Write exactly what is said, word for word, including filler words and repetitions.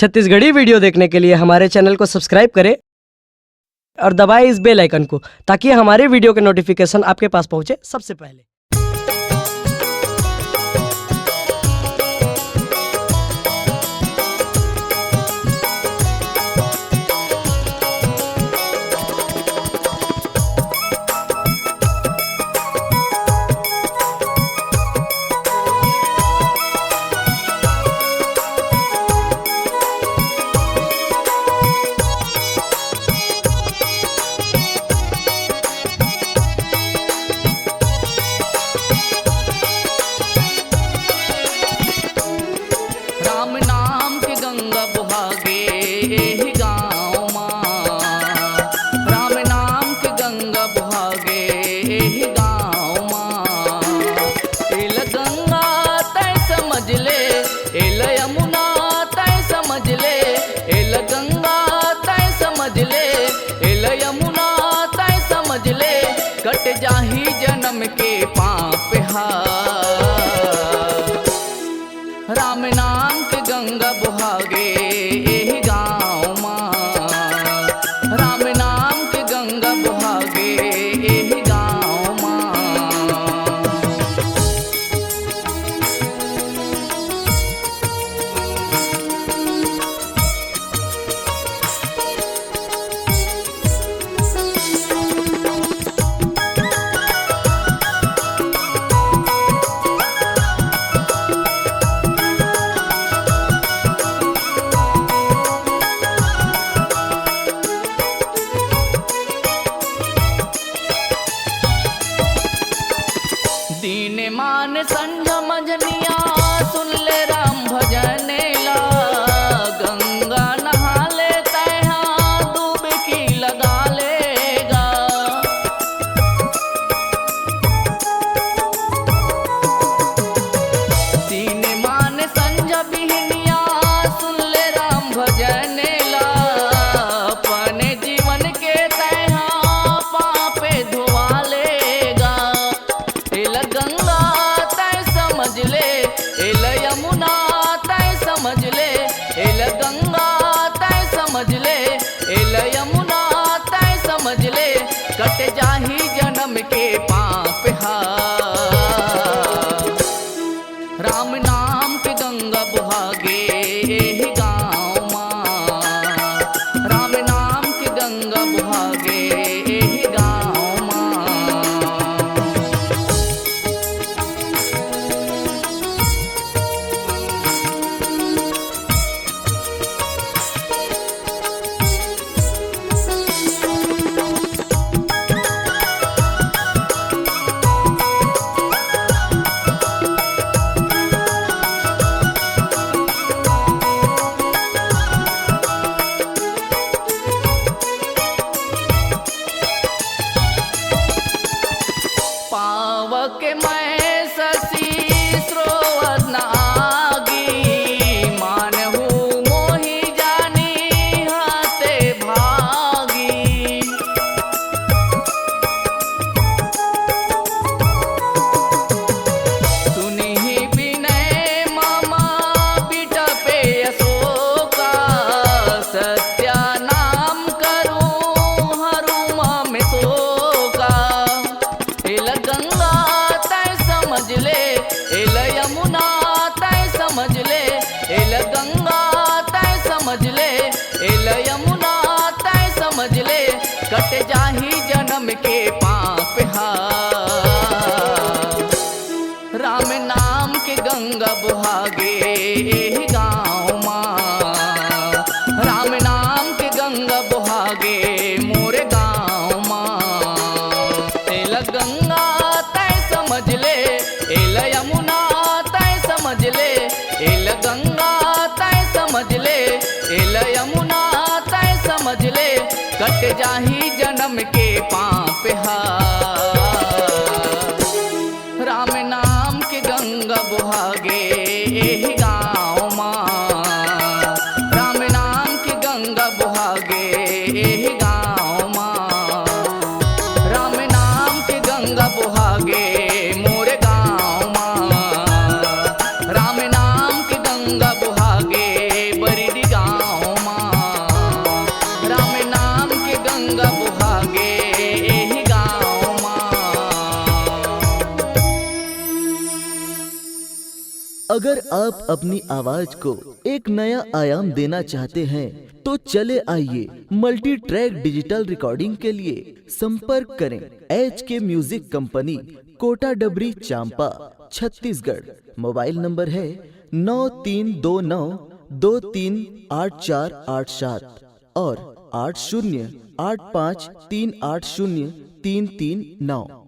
Chhattisgarhi video देखने के लिए हमारे चैनल को सब्सक्राइब करें और दबाएं इस बेल आइकन को, ताकि हमारे वीडियो के नोटिफिकेशन आपके पास पहुंचे सबसे पहले। राम नाम के गंगा बोहागे एही गाँव मा, राम नाम के गंगा बोहागे एही गाँव मा। एला गंगा तैं समझ ले, एला यमुना तैं समझ ले, एला गंगा तैं समझ ले, एला यमुना तैं समझ ले, कट जाही जन्म के पाप हा। राम नाम के गंगा बोहागे एही गाँव मा, राम नाम के गंगा बोहागे एही गाँव मा। दीन मान संझा मंझनिया, सुन ले राम भजन ला। गंगा नहा ले तैहा, डुबकी लगा ले गा। दीन मान संझा बिहनिया, सुन ले राम भजन ला। अपने जीवन के तैहा पापे धोवा ले गा। एला गंगा तैं समझ ले, एला यमुना तैं समझ ले, एला गंगा तैं समझ ले, एला यमुना तैं समझ ले, कट जाही जन्म के पाप हा। राम नाम के गंगा बोहागे एही गाँव मा, राम नाम के गंगा बोहागे एही गाँव मा। पावक मैं शशि स्रोत न आगी, मानहु मोहि जानी हते भागी। सुनिहि विनय मम बिटपे अशोका, सत्य नाम करूँ हरू मम शोका। एला गंगा तैं समझ ले, एला यमुना तैं समझ ले, एला गंगा तैं समझ ले, एला यमुना तैं समझ ले, कट जाही जन्म के पाप हा। राम नाम के गंगा बोहागे एही गाँव मा, राम नाम के गंगा बोहागे मोरे गाँव मा। एला गंगा तैं समझ ले, एला यमुना तैं समझ ले, एला गंगा तैं समझ ले, एला यमुना तैं समझ ले, कट जाही जन्म के पाप हा। राम नाम के गंगा बोहागे एही गाँव मा, राम नाम के गंगा बोहागे एही गाँव मा, राम नाम के गंगा बोहागे मोरे गाँव मा, राम नाम के गंगा बोहागे बरडी गाँव अगर आप अपनी आवाज को एक नया आयाम देना चाहते हैं, तो चले आइए मल्टी ट्रैक डिजिटल रिकॉर्डिंग के लिए संपर्क करें एच के म्यूजिक कंपनी, कोटा डबरी, चांपा, छत्तीसगढ़। मोबाइल नंबर है नौ तीन दो नौ दो तीन आठ चार आठ सात और आठ शून्य आठ पाँच तीन आठ शून्य तीन तीन नौ।